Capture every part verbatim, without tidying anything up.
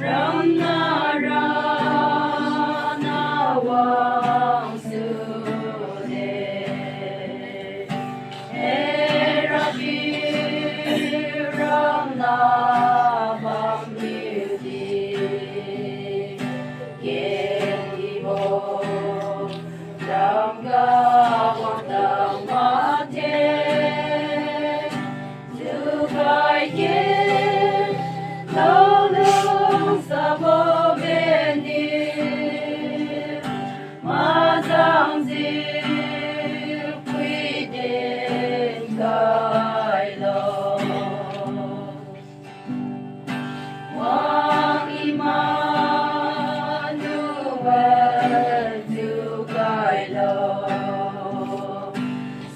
Ramna rana wangsude, Hera pi ramna bamniudi, kendibo ramga wangtang mathen, jukai ke, taolung sabo beni, mazangjiu pui din khailo. Wang Emmanuel jukailo,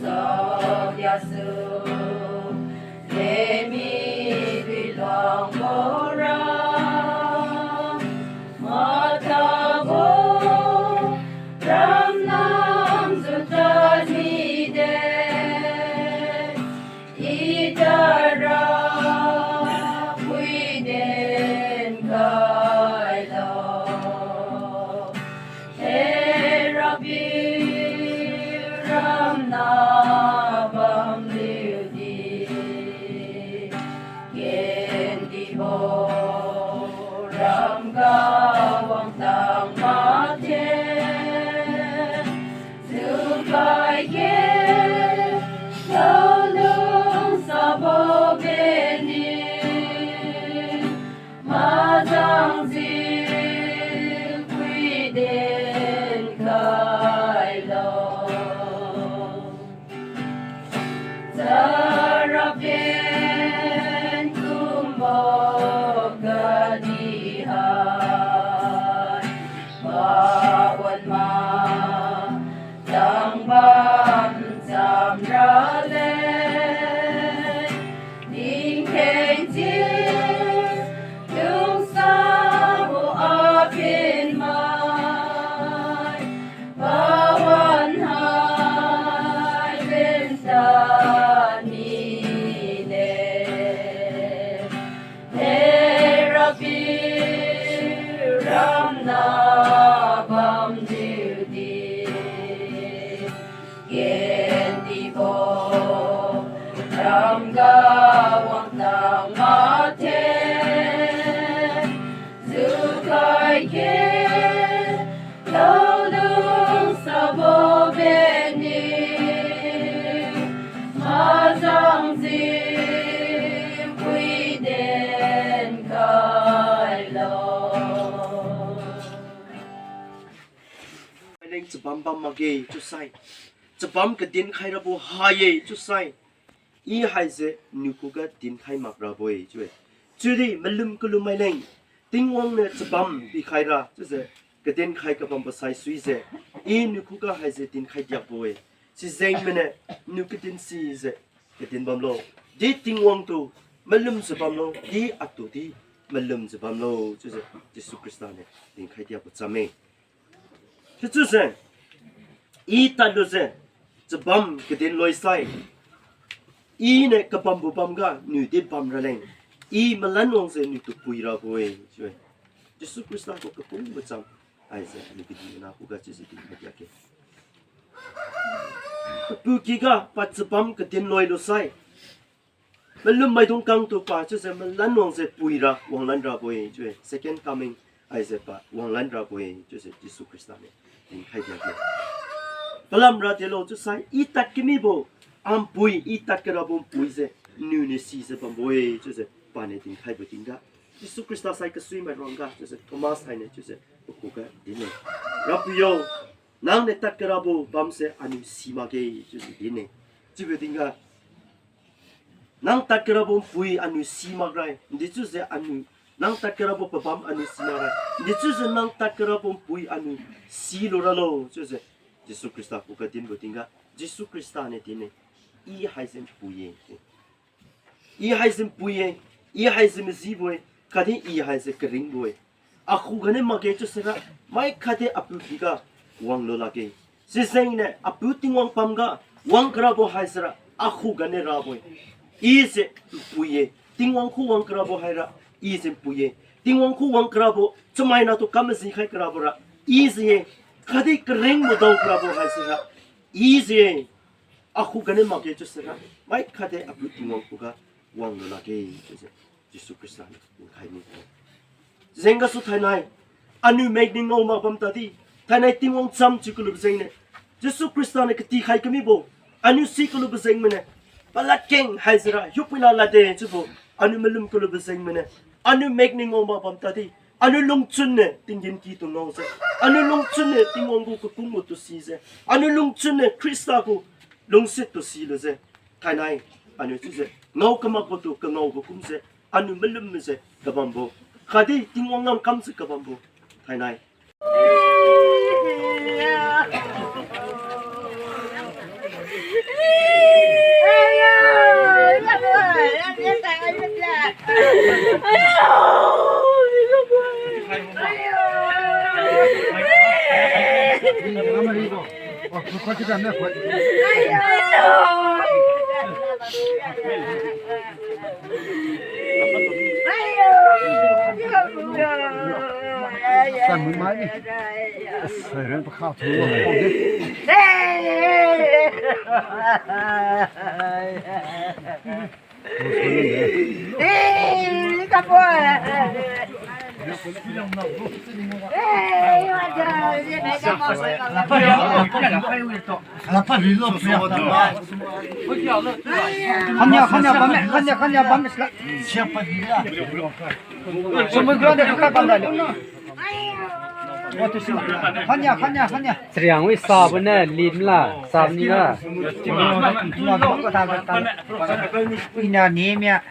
saogasu, demi biluang bora, matabo, ramnam jutan mide, I tadra pui din khailo. Hera pi ramna bamniudi, kendibo ramga wangtang mathen, jukai ke, taolung sabo beni, mazangjiu pui din khailo. Charaben kumbo kadihai, pawan ma tangbam chamraleng, ningtheng chiu lungsabo apin mai, pawan hai lentad mide. Hera pi ramna bamniudi, kendibo ramga wangtang mathen, jukai ke, taolung sabo beni, mazangjiu pui din khailo. Maileng chabam bam makge chiusai, chabam kadinkhai rabo ha-e chiusai, I haise niu khuga dinkhai makrabo-e chiu-e. Chiudi malum kalumaileng, Tingwang niu chabam pikhaira chiujiu, kadinkhai kabambo saisuijiu, I niu khuga haise dinkhai diakbo-e. Sijeng maniu kadin sijiu kadin bamlo, di Tingwang tu malumjiu bamlo, di atu di malumjiu bamlo chiujiu Jesu Khrista niu dinkhai diakbo chamme. Chiuchiujiu, I tadlujiu, chabam kadin loisai, I niu kabambo bamga niudi bamraleng, I malan wangjiu niutu puirabo-e chiu-e. Jesu Khrista gu kakung machang haise niu kadihna khuga chiujiu dinkhai diakge. Papukyga pa chabam kadin loilusai, malum maidung kangtu pa chiujiu malan wangjiu puira wanglan rabo-e chiu-e. Second coming haise pa wanglan rabo-e chiujiu Jesu Khrista niu dinkhai diakge. Palamra delo chiusai, I tad kamibo npui, I tad karabo npuijiu niuniu sijiu bambo-e chiujiu paniu dinkhaibo tingga, Jesu Khrista sai kasuimai ruangga chiujiu Thomas hainiu chiujiu pakhuga din-e, Rapiu yo, nangniu tad karabo bamse aniu si makge chiujiu din-e. Chiubo tingga, nang tadkarabo npui anu simakra-e, dechiujiu anu, nang tadkarabo pabam anu simakra-e, dechiujiu nang tadkarabo npui anu siluralo, chiujiu Jesu Khrista khuga dinbo tingga, Jesu Khrista niu din-e, I haise npui-e. I haise npui-e, I haise majibo-e, khatdi I haise karingbo-e. Akhuga niu makge chiusira, mai khatdi Apiu kiga wanglu lakge. Sijengniu Apiu Tingwang pamga wang karabo haisira, akhuga niu rabo-e. I se npui-e, Tingwang khu wang karabo haira, I se npui-e. Tingwang khu wang karabo, chamaina tu kam maji khai karabora, I se-e. Khatdi karingbo dao karabo haisira, I se-e. Akhuga niu makge chiusira, mai khatdi Apiu Tingwang khuga wanglu lakge, chiujiu Jesu Khrista niu dinkhai mi. Jeng gasu thainai, aniu mek niu ngao mak bam tadi, thainai Tingwang cham thiu kalubo jengniu, Jesu Khrista niu katikhai kamibo, aniu si kalubo jeng maniu, paladkeng haisira hiupuina ladde chiubo, aniu malum kalubo jeng maniu, aniu mek niu ngao mak bam tadi, aniu lungchun niu tinggen kitu ngaose, aniu lungchun niu Tingwang gu kakungbo tu sise, aniu lungchun niu Khrista gu lungsiat tu siluse. Thainai, aniu chiujiu ngao kamakbo tu kangaobo kumse, aniu malum mase kabambo, khatdi Tingwang ngamkamse kabambo, thainai. Khania, khania, bam, khania, khania, bam, sila. Sumui gra de, kaka bam da. Khania, khania, khania. Chariang wi sabo ne, lim la, sab ni la. Ina ni mia.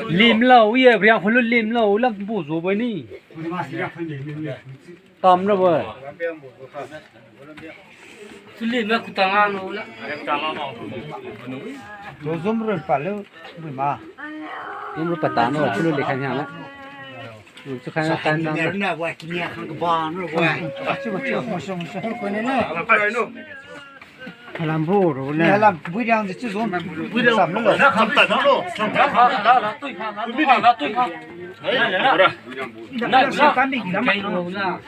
Lim la, wi e, riang khulu lim la, u lam bu zu bo ni. Tam ra bo. Tulim na kutang ano la. Lo zum ru pa lo, bui ma. Zum ru pa ta no, chulu le khan hang la. Chu khan tan na. Na wa kinia khan ba no wa. Chu chu mo song song. Ko ne na. Halam bu ru ne. Halam bu yang chu zum. Bu yang. Sam lo. Na kham ta na lo. La la tui ha, la tui ha, la tui ha. Hai na. Na na kami lam. Kai lo na.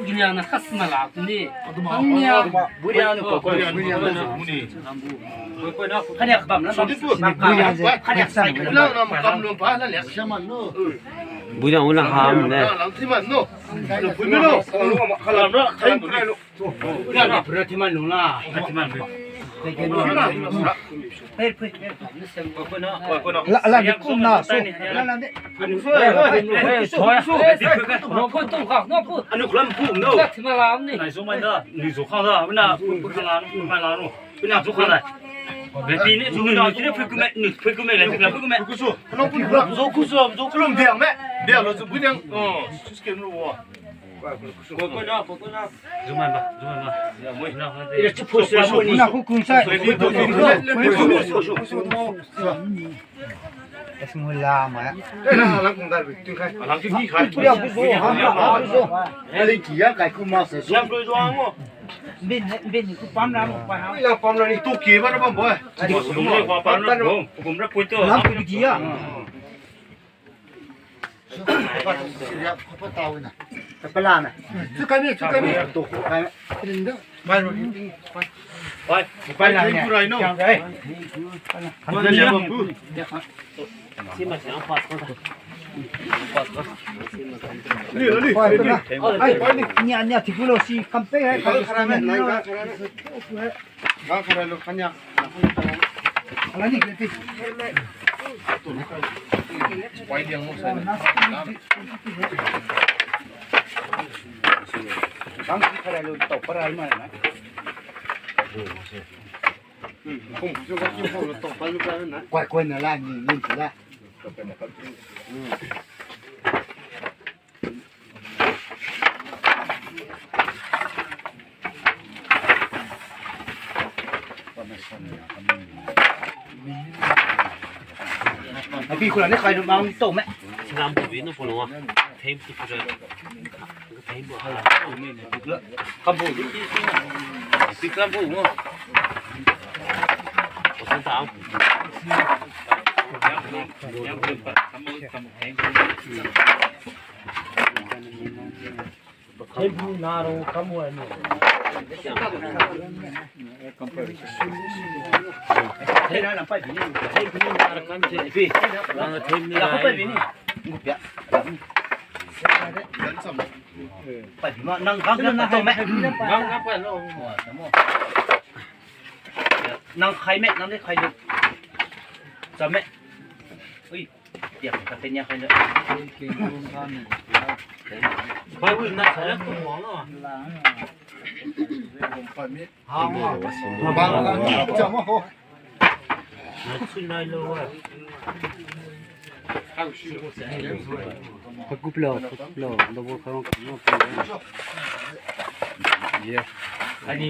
Giniang na khas mala ni. Hangniang. Buriang ko ko. Hangniang bam na bam. Buriang je. Hangniang sai. Buriang ulang ham ne. Buriang na pura thiman lung la. Thiman. La, la, ni kum na, so. La, la, ni. Anu, eh, eh, eh, thoi. Nokpu tungkha, nokpu. Anu, kulam pu, no. Thiman lam ni. Nai, so mai da, ni so kha da, na, pu, pu kha la, pu kha la, no. Pu na so kha da. Be pi ni, so na, kini pu kume, ni pu kume, le pu kume. Ku so, no pu kulam, so ku so, so kulam diang me. Diang lo, so bu diang. Oh, sus ke no. Ko, ko na, ko, ko na. Zumai ba, zumai ba. Ya, moi na, na. Ina chu phu sa, moi na ku kung sa. Es mu la ma. Ina lang kung da bi, tu khai. Lang ki khai. Ku ya ku zo, ha, ha, ku zo. Aling ki ya kai ku ma sa zo. Yang ku zo ang mo. Bin, bin ku pam ra mo pa ha. Ina pam ra ni tu ki ba na pam bo. Ku pam ra mo. Ku pam ra pui tu. Lang ku ki ya. Nia, nia, thiku lo si kampe hai. Ga khara lo khania. Ala ni, kiti. Koi, koi na la, ni, ni la. Api kula ni khai lu mang to me. Lam bu bi no polo. Them ki pura. Them bu ha. Kam bu. Pi kam bu mo. Osan ta. Nang khai me, nang di khai lu. Cham me. Ui. Tiak ka tenya khai na. Bai wi na khai na tu mo no. Bang ka cham ho. Na chin nai lo wa. Kakup lo, kakup lo, double kharong kharong. Ani.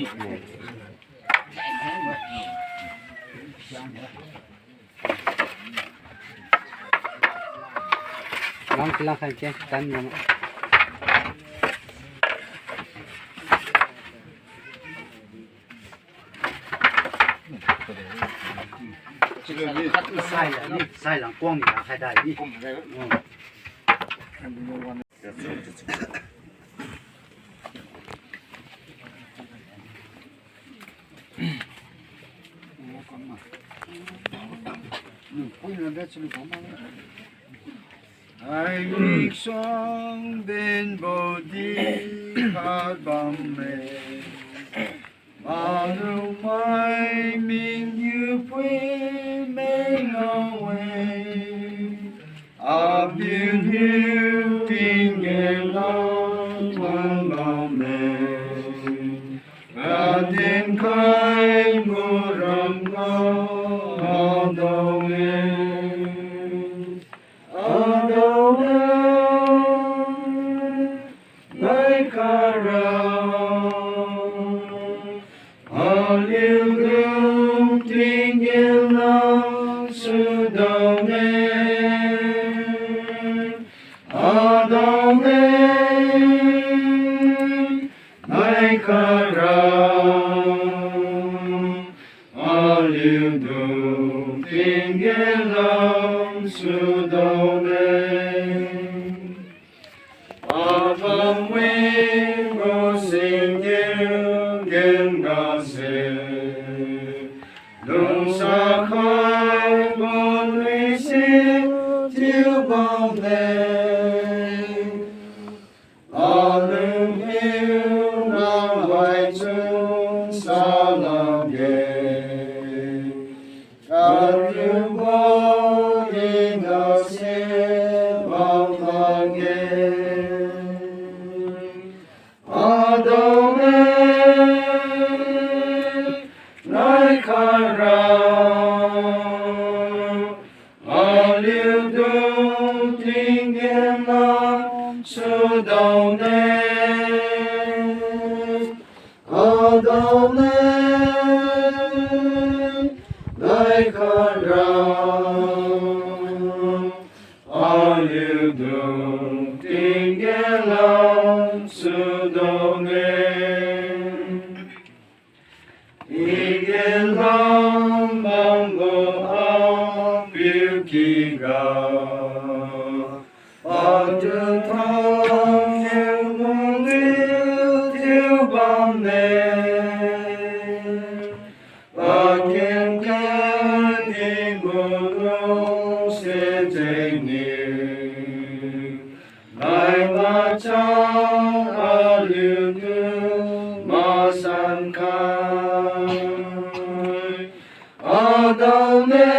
Lang kilang khan ke, tan lang. Sai lang, sai lang kuang ni lang khai dai ni. Ai mik suang benbo di khat bamme. Malumai mingyu pui mengao-e. Apiu niu tinggen lam wan bamme. Kaden khaibo ram ngao adao-e. Adao-e. Nai kara. Aliu dung tinggen lam sudao-e. Adao-e. Nai kara. Aliu dung tinggen lam sudao-e. Apam wibo singkiu gen gase. Lungsa khaibo nuisi thiu bamme. Alung hiu nang wai chun salakge. Kariubo ina se bam lakge. Adao-e, nai kara. Aliu dung tinggen lam sudao-e. Adao-e, nai kara. Aliu dung tinggen lam sudao-e. Tinggen lam bambo apiu kiga. Patu thang niu mungniu thiu bamme. Paken kadi gu lungse jengniu. Nai machang aliu niu masan khai. Adao-e.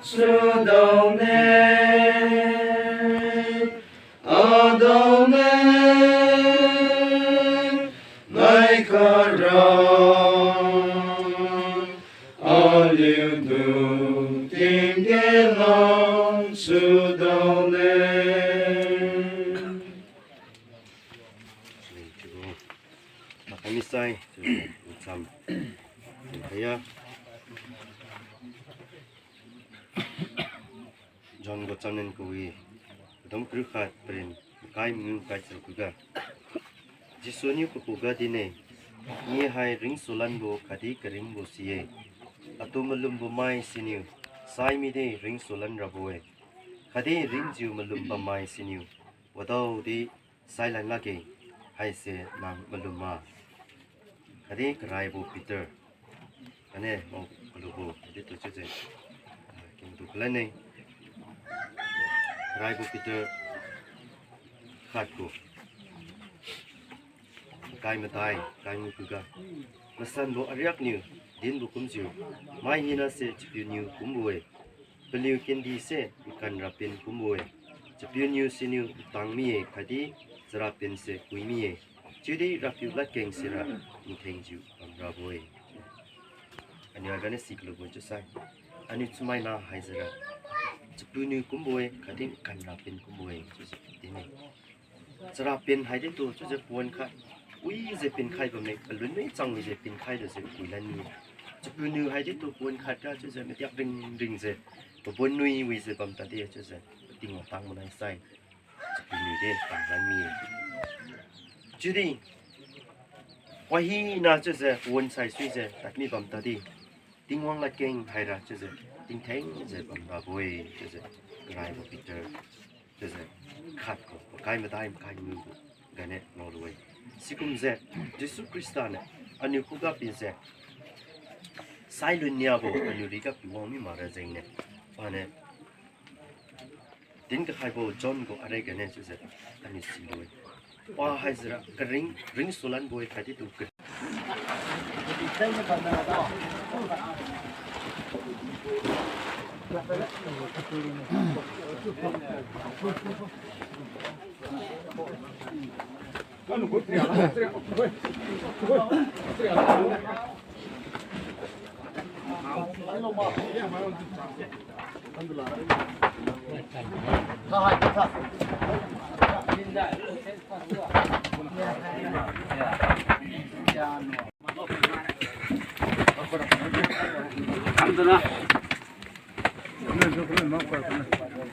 Sudaone, adaone, naikara, aliutu tingkeng lang sudaone. Makamisai, cham. Kaya. John gu chamnin kawi, padum kariu khat, parin makai mangiu makai charuk khuga. Jesu niu pakhuga dinne, Ngi hai ringsulanbo khatdi karingbo si-e. Atu malumbo mai siniu, sai midi ringsulan rabo-e. Khatdi ringjiu malum bammai siniu, wadaodi sailan lakge, haise nang malum ma. Khatdi karaibo Peter. Ane, mao kalubo, khatdi tu chiujiu, ah, kingtu kalan-e. Karaibo Peter khat gu. Kai matai, kai ngu khuga. Masanbo ariak niu dinbo kumjiu, mai hina se chapiu niu kumbo-e. Paliu kendi se nkan rapin kumbo-e. Chapiu niu siniu ntang mi-e khatdi charapin se kui mi-e. Chiudi Rapiu ladkeng sira nthengjiu bamrabo-e. Aniu agane si kalubo chiusai, aniu chamaina haisira chapiu niu kumbo-e khatdi nkan rapin kumbo-e chiujiu dinne. Charapin haidi tu chiujiu pawan khat wijiu pinkhai bamme, palun mi chang wijiu pinkhai lujiu kuilan mi. Chapiu niu haidi tu pawan khat ga chiujiu madiak ringringjiu, pabon nui wijiu bam tadi chiujiu, Tingwang tang manai sai, chapiu niu di tanglan mi. Chiudi wahina chiujiu pawan sai suijiu tadmi bam tadi, Tingwang ladkeng haira chiujiu tingthengjiu bamrabo-e chiujiu karaibo Peter chiujiu khat gu, pakai madai makai ngu gu gane ngaolu-e. Sikumjiu Jesu Khrista niu aniu khuga pijiu sailun niabo aniu riga piwang mi makra jengniu, paniu din kakhaibo John gu are gane chiujiu aniu silu-e. Pa haisira karing, ringsulanbo-e khatdi tu ka-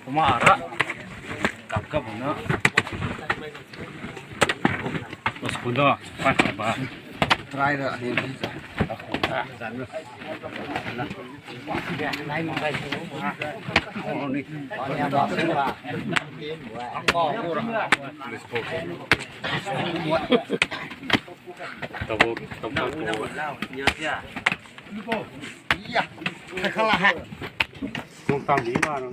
Kumara. Tangkap na. Mas kuda, pan ba. Try ra, ni, ni, sa. Nai mangkai su. Oh, ni. Oh, ni, ba, su, ba. Tabo, tabo, tabo. Iya, kakala hai. Kung tang di ma no.